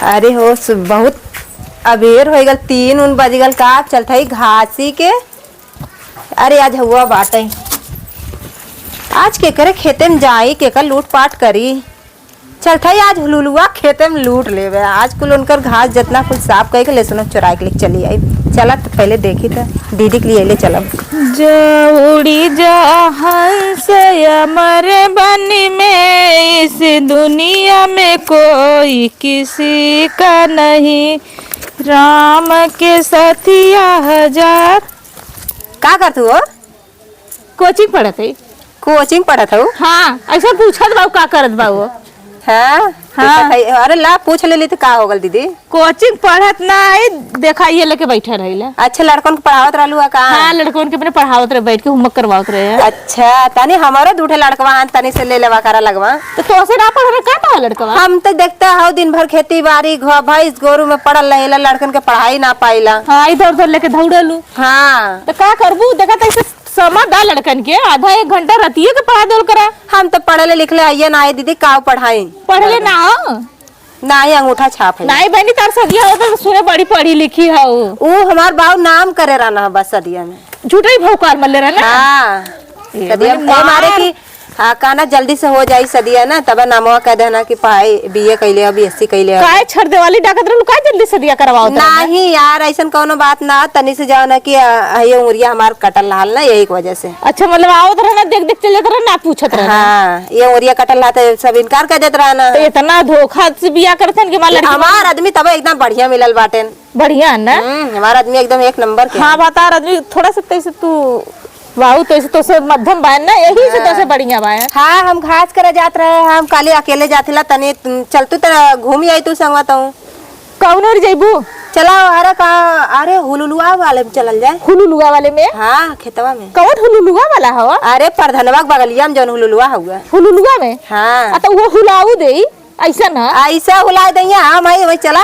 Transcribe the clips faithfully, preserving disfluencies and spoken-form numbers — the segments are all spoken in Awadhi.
अरे हो, सु-, बहुत अबेर होइ गल, तीन उन बज गल का, अब चलत हई घासी के। अरे, आज हउआ बाटे, आज केकरे खेते में जाई, केकर लूट पाट करी। चलत हई आज हुलुलुआ खेते में लूट लेवे। आज कुल उनकर घास जितना कुल साफ कइके लेसुन चोराइ के लेके चली आई। चला त पहिले देखी त दीदी के लिए ले चलब। जा उड़ी जा हंस अमर बन में, इस दुनिया में कोई किसी का नहीं, राम के साथिया हजार। का करत हू हो? कोचिंग पढ़त हई। कोचिंग पढ़त हऊ? हाँ, अइसन पूछत बाऊ का करत बाऊ? हाँ, हाँ। पूछत हई। अरे ला, पूछ लेली त का हो गल दीदी? कोचिंग पढ़त ना हई, देखा ये लेके बैठल रहिला। अच्छा, लड़कन के पढ़ावत रहलू है का? हाँ, लड़कन के अपने पढ़ावत रहे, बैठ के होमवर्क करवावत रहे। अच्छा, तनी हमरो दू ठे लड़कवा हन, तनी से ले लेवा करा लगवा। त तोसे ना पढ़ रहे का बा लड़कवा? हम त देखता हऊ दिन भर खेती बाड़ी, घ-, भैंस गोरू में पड़ल रहेला, लड़कन के पढ़ाई ना पाइला। हाँ, इधर उधर लेके दौड़लू। हाँ। त का करबू? देखा त ऐसे समय दा लड़कन के, आधा एक घंटा रतिये के पढ़ा देवल करा। हम त पढ़ले लिखले हइये ना है दीदी, काव पढ़ाई? पढ़ले ना हो? नाही, अंगूठा छाप है। नाही बहनी, तार सदिया हो त सुने बड़ी पढ़ी लिखी हो। ऊ हमार बाऊ नाम करे रहना है बस सदिया में। झूठे ही भौकाल मल्ले रहना। हाँ। ए सदिया बहनी, ए मारे मार। की हाँ, कहना जल्दी से हो जाई सदिया ना, तब नामवा कह देना कि पाई बीए कइले हो, बीएससी कइले हो। काहे छर देवाली डाकत रहलू, काहे जल्दी सदिया करवावत रहलू? नाही यार, अइसन कौनो बात ना, तनी से जाओ ना कि, अ, ये उमरिया हमार कटल रहल ना, यही की वजह से। अच्छा, मतलब आवत रहना, देख देख चलत रहना, ना पूछत रहना। हाँ, ये उमरिया कटल रहा त सब इनकार कर देत रहना। तो इतना धोखा से बिया करत हन कि मान लड़की हमार आदमी तब एकदम बढ़िया मिलल बाटेन। बढ़िया है ना? हम्म, हमार आदमी एकदम एक नंबर के हाँ, है। बता, आदमी थोड़ा सा तैसे तू बाऊ, तैसे तो से मध्यम बायन ना, यही से तो से हाँ। बढ़िया बायन। हाँ, हम घास करे जात रहे, हम काली अकेले जात हिला, तनी तुम चलतू त घूम आई तू संगवा तू। कौन ओर जइबू? चला, अरे का, अरे हुलुलुआ वाले में चलल जाए। हुलुलुआ वाले में? हाँ, खेतवा में। कौन हुलुलुआ वाला हो? अरे प्रधनवा के बगलिया में जौन हुलुलुआ हुआ। हुलुलुआ में? हाँ। आ तो वो हुलाऊ देई। ऐसा ना। ऐसा हुला दइया, हाँ भाई, वही चला।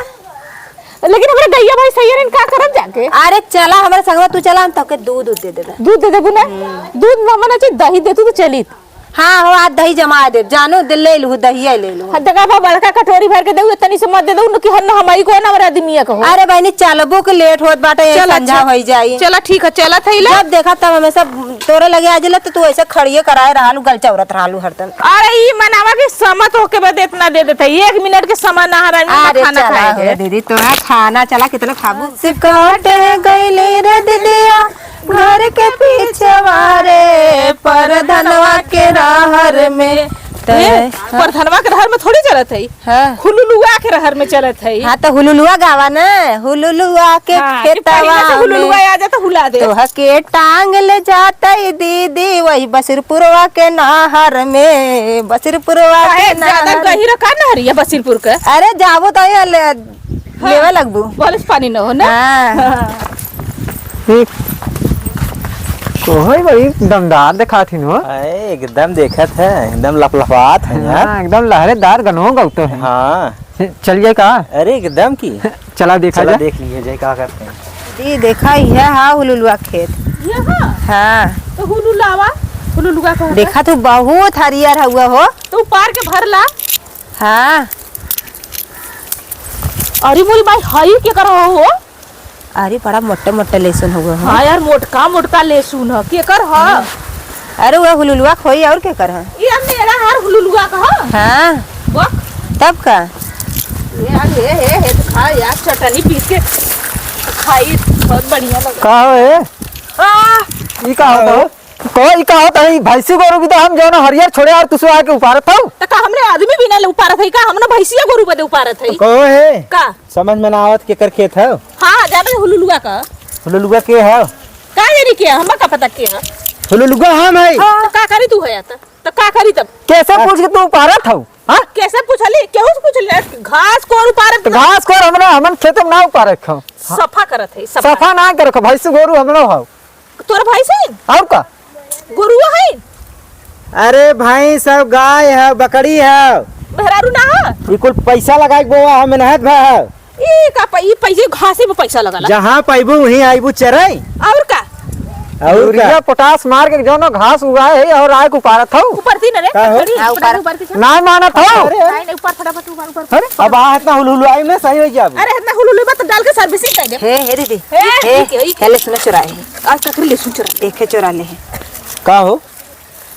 लेकिन हमरे गैया भाई सही है, का करब जाके? अरे चला, हमरे संगवा तू चला, हम तोके दूध, दूध दे देबे। दूध दे देबू ना? हम्म। दूध ना मना चाहिए, दही दे तू तो चली। हाँ, हो, आज दही जमा दे, जानू, दे ले लू, दहिया ले लू। हाँ, देखा बा, बड़का कटोरी भर के देऊ, तनी से मत दे देऊ, न कि हन हमारी को ना, हमरे आदमी को हो। अरे बहनी, चलबो के लेट होत बाटे, ये चला, संझा चल। होई जाई। चला, ठीक है, चला थैला। जब देखा तब हमेशा तोरे लगे आ जाला, तो तू ऐसे खड़िए कराए रहलू, गल चौरत रहलू हरदम। अरे, ई मनावा के समय तो के बदे इतना दे देते, एक मिनट के समय ना हरानी ना अरे, खाना चला खाए हो के। दीदी, तोरा खाना चला, कितना खाबू? से काटे गइले रे दिदिया, घर के पीछे वारे, परधनवा के रहर में। ए, हाँ। परधनवा के रहर में थोड़ी चलत है, हाँ। हुलुलुआ के रहर में चलत है। हाँ, तो हुलुलुआ गावा ना, हुलुलुआ के हाँ, कि खेतवा पहिले से हुलुलुआ में आ जा तो हुला दे। तोहके टांग ले जाता दीदी, वही बसरपुरवा के नहर में, बसरपुरवा काहे के ज्यादा नहर। गहिरा का नहरिया बसरपुर के? अरे, जाबो तो यहाँ ले, हाँ। लेवे लगबू। बारिश पानी न हो ना? हाँ। हाँ। ठीक। कोहई बड़ी दमदार देखात हिन हो। अरे, एकदम देखत है, एकदम लपलपात है यार। हाँ, एकदम लहरेदार गनो गौतो है। हाँ। चल जाए का? अरे, एकदम की। चला देखा चला जा। देख लिए जाए का करते हैं। जी, देखा, यह हा हुलुलुआ खेत। यहाँ? हाँ। तो हुलुलावा, हुलुलुआ कहाँ है? देखा तू, बहुत हरियर हुआ हो। तो उपार के भर ला। हाँ। अरे मोरी माई, हई के कर हो? अरे, बड़ा मोटे मोटे लहसुन हुआ हो। हाँ यार, मोटका मोटका लहसुन ह, केकर ह? अरे, वह हुलुलुआ खोई और केकर ह? ये मेरा हर हुलुलुआ का ह। हाँ। बक। तब का? ये यार, हे, हे, हे, तो खा यार, चटनी पीस के खाई, बहुत बढ़िया लगा। का हो ए? आ! ई का हो? को ई का होता है? भैंसी गोरू भी तो हम जौन हरियर छोड़े और तुसवा के उपारत हौ? त का हमरे आदमी भी ना ले उपारत है का? हम ना भैंसिया गोरू बदे उपारत है। को है? का? समझ में ना आवत केकर खेत है? हाँ, जाने हुलुलुआ का। हुलुलुआ के है? का जानी के? हमें का पता के है? हुलुलुआ हम है। हाँ, तो का करी तू है त? तो का करी तब? कैसे पूछ के तू उपारत हौ? हाँ? कैसे पूछली? केहू से पूछली? घास को उपारत तो ना? घास को हमरा, हमन खेत में ना उपारत हौ। सफा करत है, सफा। सफा ना करत हौ, भैंसी गोरू हमरो हौ। तोर भैंस है? और का? गोरुआ है? अरे भैंस है, गाय है, बकरी है। मेहरारू ना है? ई कुल पैसा लगाई के बोआ है, मेहनत भा है। ई का प-, ई पैसे, घासे में पैसा लगाला। जहाँ पाइबू वहीं आइबू चराई। और का? और यूरिया का? पोटाश मार के जौन घास उगाए है और आए के उपारत हौ। ऊपर थी ना रे, का हो? खड़ी, हाँ, ऊपर, ऊपर। ऊपर थी। ना मानत हौ। अरे, अरे। नहीं, नहीं, ऊपर फटाफट अरे, अब आ इतना हुलहुलुआई में सही होइ जाबू। अरे, इतना हुलहुलुआई में तो डाल के servicing कर दे। हे, हे दीदी। हे, हे, ठीक है, ठीक है। हे, लहसुन चुराए है। आज तक लहसुन चुरा ले। देखे, चुरा ले है। का हो?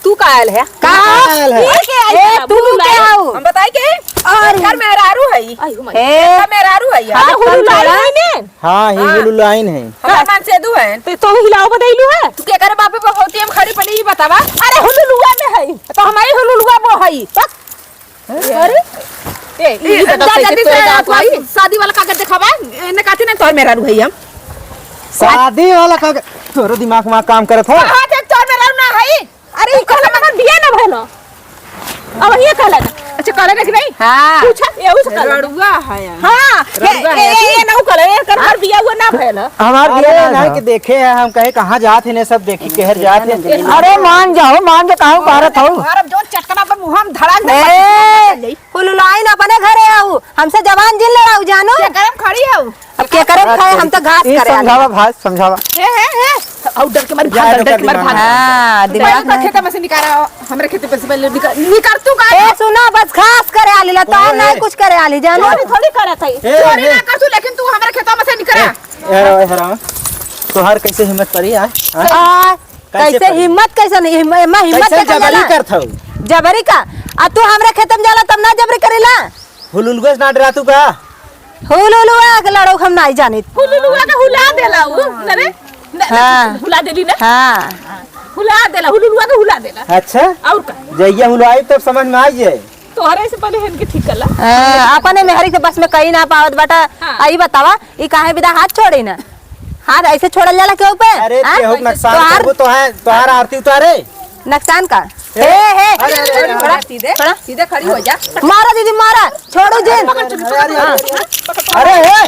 तू का आयल है? का? का आयल है? ये के आयल ए, है? तू हुलहुलुआई। के आओ? हम बताई के? और घर मेहरारू है। आई हो माई। ए, घर मेहरारू है। हाँ, अरे, हुलहुलुआई है ने? हाँ, ही हाँ। हुलहुलुआइन है। हमार मान से दू है। तो, तो हिलाओ बतैलू है? तू के करे बापे पर होती हम खड़ी पड़ी ही बतावा। अरे, हुलहुलुआ में है। तो हमारी हुलहुलुआ वो है। बक। अरे, ए, ई ई बता जा, सही जल्दी से से तोर बाप आई। शादी वाला कागज देखावा, एने काथी ना तोर मेहरारू है हम। शादी वाला कागज, तोरो दिमाग में काम करत हो? हाँ, देख, तोर मेहरारू ना है। अरे, ई कहला हमर बिया ना भइल। अब ये कहला ना। अच्छा, कहला ना कि नहीं? हाँ। पूछा, ये उस कहला। रड़ुआ है यार। हाँ, ये, रड़ुआ ये, है ये, तू। ये ना कहला, ये कर हमर बिया हुआ ना भइल। हमार अरे, बिया ना नहीं है। कि देखे है, हम कहे कहाँ जात है ने सब देखी, केहर जात है। अरे, मान जाओ, मान जाओ, कहाँ भारत हो? अरे, जो चटकना पर मुँह हम धड़ाक दे, ए! पकड़ ले। हुलहुलुआइन अपने घरे आऊ, हमसे जबान जिन लड़ाऊ, जानो। के करम खड़ी हऊ? अब के करम खाए, हम तो घास ई करे आले। समझावा भाई, समझावा। हे, हे, हे। अउ डर के मारे जा, भाग, डर के मारे भाग। हाँ, दिमाग पहले में। खेत में से निकारा, हमरे खेत में से पहले निकाल, निकाल तू का? ए, सुना, बस घास करे आली ला, तो ओए। नहीं कुछ करे आली, जानो। चोरी थोड़ी करत है। ए, चोरी ए। ना कर तू, लेकिन तू हमरे खेत में से निकरा। ए, ए, ए, तोहार कैसे हिम्मत पड़ी, आ? हाँ? आ, कैसे कैसे पड़ी? हिम्मत, कैसे नहीं, हिम्मत, मैं हिम्मत कैसे देखल जबरी जाला? करत हऊ? जबरी का? आ तू हमरे खेत में जाला तब ना जबरी करेला? हुलहुलुआ से ना डरातू का? हुलहुलुआ के लड़ो हम नाई जानित। हुलहुलुआ के हुला देला उ, अरे, न-, न-, हाँ। हुला देली ना? हाँ। हुला देला, हुलहुलुआ के हुला देला। अच्छा? और का? जइया हुलवाई तब समझ में आई जाए। तोहरे से पहले इनके ठीक करला। हाँ, अपने मेहरी के बस में कहीं ना पावत बाटा। हाँ। आई बतावा, ई काहे बिदा हाथ छोड़ी ना? हाथ ऐसे छोड़ल जाला केहू पे? अरे, हाँ? केहू के नुकसान तोहार करबो तो है, तोहार आरती उतारे। नुकसान का? ए, हे, हे। अरे, अरे, अरे, छोड़ा, अरे। सीधे, छोड़ा। सीधे खड़ी हो जा। मारा दीदी, मारा। छोड़ो जिन। अरे, अरे, अरे। हाँ। अरे, हे।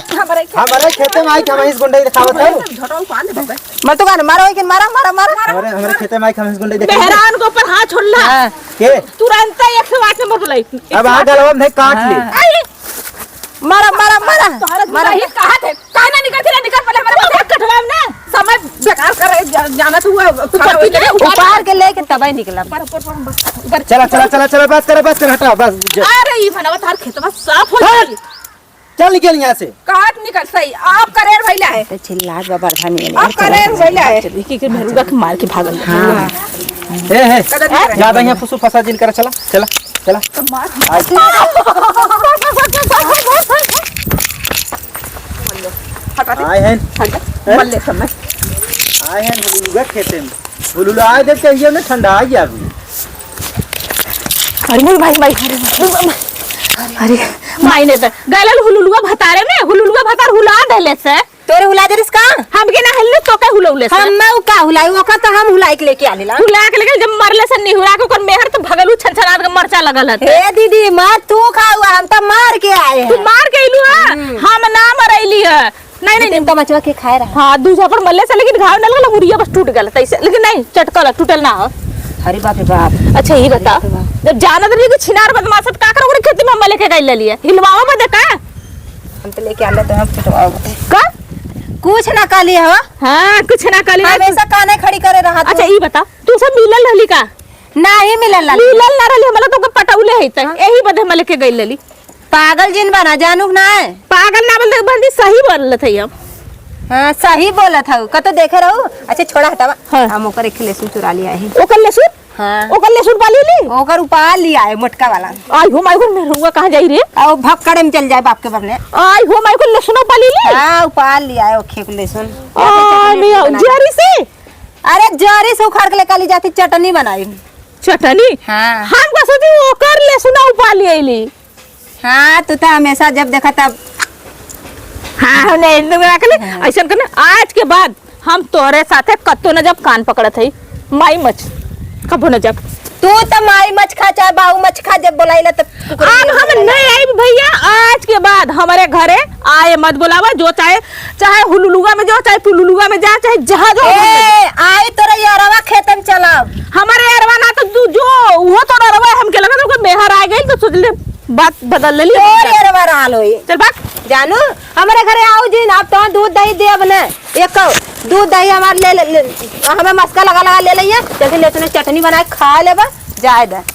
हमारे खेते में आई के हम इस गुंडई दिखावत है। झोटा उफान दे बे। मत तो गाना, मारा वही के, मारा, मारा, मारा। अरे, हमारे खेते में आई के हम इस गुंडई दिखावत है। मेहरान के ऊपर हाथ छोड़ला। हाँ। के? तुरंत एक सौ आठ नंबर बुलाई। अब आ गलवा में काट ले। हाँ। अरे। मारा, मारा, मारा। तोहरा मारा। जुदाई कहा थे? काहे ना निकलती रे, निकल पहले हमारे बाप के कटवा में ना। समय बेकार कर रहे, जा-, जाना तू, तू पढ़ती नहीं, ऊपर। ऊपर के लेके तबे निकला। ऊपर, ऊपर, ऊपर, बस, ऊपर। चला, चला, चला, चला, बस कर, बस कर, हटा, बस, जा। अरे, ई मनवा तार खेतवा साफ हो जाई। चल निकल यहाँ से। काट निकल सही, आप करेर भइला है। तो चिल्लात बा बरधा नियन, आप करेर भइला है। चल, एक, एक मेहरुआ के मार के भागल। हाँ। ए, ए, कदम नहीं ज्यादा यहाँ फुसू फसा जिन कर, चला, चला। चला। तो मार। आए। हटा दे। आए हैं। हट जा। हैं? मल्ले समय। आए हैं हुलुलुआ खेते में। हुलुलुआ आए देख के ये ना ठंडा आ गया अभी। अरे मोर भाई, भाई, अरे, अरे, माई ने तो गलल हुलुलुआ भतारे में, हुलुलुआ भतार हुला देले से। तोरे हुला देलिस का? हमके ना हल्ले, तोके हुलौले से। हम ना उ का हुलाई, ओका तो हम हुलाई के लेके आलेला। हुला के लेके जब मरले से निहुरा के ओकर मेहर तो भगलू छनछनात के मरचा लगल हते। हे दीदी, मार तू खाऊ, हम तो मार के आए हैं। तू मार के अइलू है? हम्म। हम ना मरैली है। नहीं, नहीं, लेकिन नहीं। तमचवा के खाए रहा। हाँ, दू झापड़ मरले से, लेकिन घाव ना लगल, मुड़िया बस टूट गल तैसे। लेकिन नहीं, चटकल, टूटल ना हो। अरे बाप रे बाप। अच्छा, ये बता, अरे बाप। जब जानत रही कि छिनार बदमाश है, तो का कर ओकरे खेती में हम लेके गई ले लिए? हिलवावा बदे का? हम तो लेके आले तो हम पिटवाओ। का? कुछ ना कहली हो। हाँ, कुछ ना कहली। हमेशा काने खड़ी करे रहा तू। अच्छा, ई बता, तू सब मिलल रहली का? नाही मिलल रहली। मिलल ना रहली, हमरा तो ओके पटौले है त, हाँ। यही बदे हम लेके गइल रहली। पागल जिन बना, जानू ना है। पागल ना बोल, देख बहन जी, सही बोलत है हम। हाँ, सही बोलत हऊ। कतो देखे रहू? अच्छा, छोड़ा, हटावा। हाँ। हम ओकर एक लहसुन चुरा लिया है। ओकर लहसुन? हाँ। ओकर लहसुन पाली ली? ओकर उपाल लिया है, मोटका वाला। आई हो माई, ओकर मेहरुआ कहाँ जाई रे? आ, वो भक्कड़े में चल जाए बाप के बगने। आई हो माई, ओकर लहसुन पाली ली? हाँ, उपाल लिया है, ओखे के लहसुन। आ, या फिर चटनी मैं बना ले। जरी से? अरे, जरी से उखाड़ के लेके ली जाती, चटनी बनाई। चटनी? हाँ। हम का सोची, ओकर लहसुन उपाल लिया ली। हाँ, तू तो हमेशा जब देखा तब। हाँ, हमने एक दो रख ले। हाँ। ऐसन करना, आज के बाद हम तोरे साथे कत्तो न जब कान पकड़त हई। माई मच, कबो न जब। तू तो माई मच खा, चाहे बाऊ मच खा, जब बोलाइला तब कुकुर अब नियन हम बोलाइला। नहीं आइब भैया, आज के बाद हमारे घरे आए मत बोलावा, जो चाहे, चाहे हुलुलुआ में जाओ, चाहे पुलुलुआ में जा, चाहे जहाँ जाओ। ए, आई तोरे यारवा खेतन चलाओ। हमारे यारवा ना तो तू जो, वो तो डरवा है, हमके लगा तो कोई मेहर आ गई तो सोच ले। बात बदल लेली। तोर एरवा रहल होई। चल भाग। जानू, हमरे घरे आऊ जिन, अब तो दूध दही देब न। एको दूध दही हमार ले, ले, ले, हमें मस्का लगा, लगा ले लइए। जल्दी ले तूने चटनी बनाए खा लेबा, जाए दे।